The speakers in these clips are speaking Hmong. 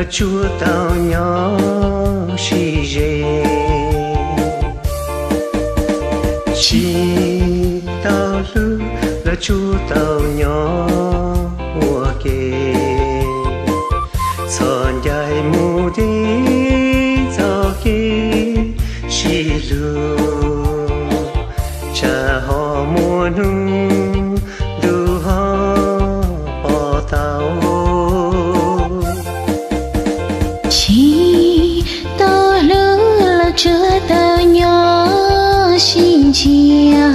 tsuas tau nyob sib ze. Tsis tau hlub los tsuas tau nyob ua ke. Txhob ncaim mus teb txoj kev sib hlub, tsam ho muaj hnub ntuj ho pom tau. Tsis tau hlub los tsuas tau nyob sib ntsia.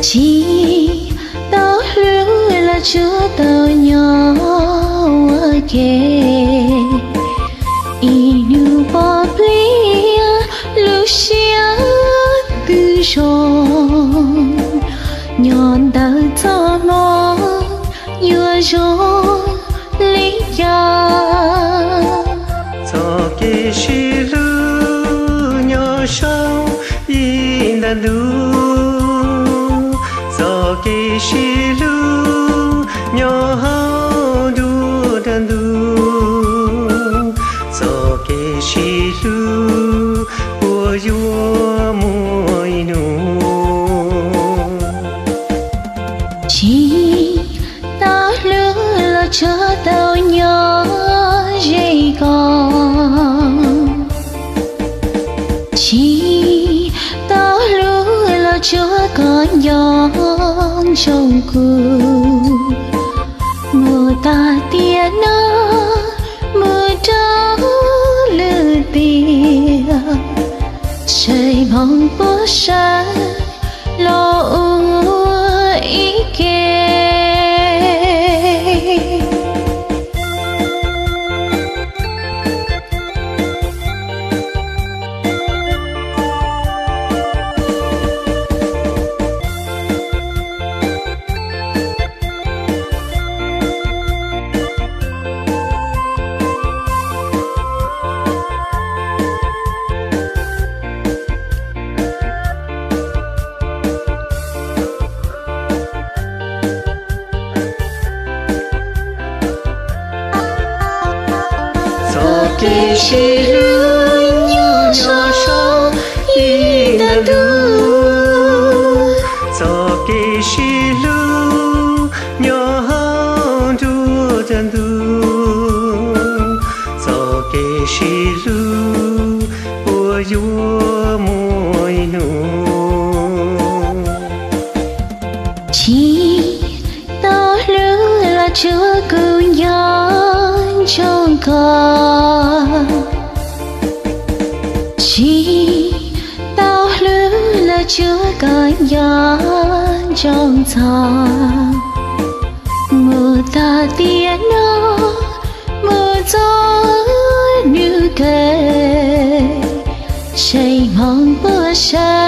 Tsis tau hlub los tsuas tau nyob ua ke. Ib hnub pom pliag lub siab twb zoo, nyob ntawm txoj hmoo yuav zoo li cas. Txoj kev sib hlub nyob saum ib nta ntu, txoj kev sib hlub nyob hauv nruab nrag ntuj, txoj kev sib hlub puas yuav muaj ib hnub. Tsis tau hlub los tsuas tau nyob ze koj. Tsis tau hlub los tsuas koj nco ntsoov kuv. Mus tag tiam no mus rau lwm tiam, tseem hmoov puas sawv los ua ib ke. Txoj kev sib hlub nyob saum ib nta ntu, txoj kev sib hlub nyob hauv nruab nrag ntuj, txoj kev sib hlub puas yuav muaj ib hnub. Tsis tau hlub los tsuas kuv nco ntsoov koj. Tsis tau hlub los tsuas koj nco ntsoov txog. Mus tag tiam no mus txog hnub kawg, tseem hmoov puas sawv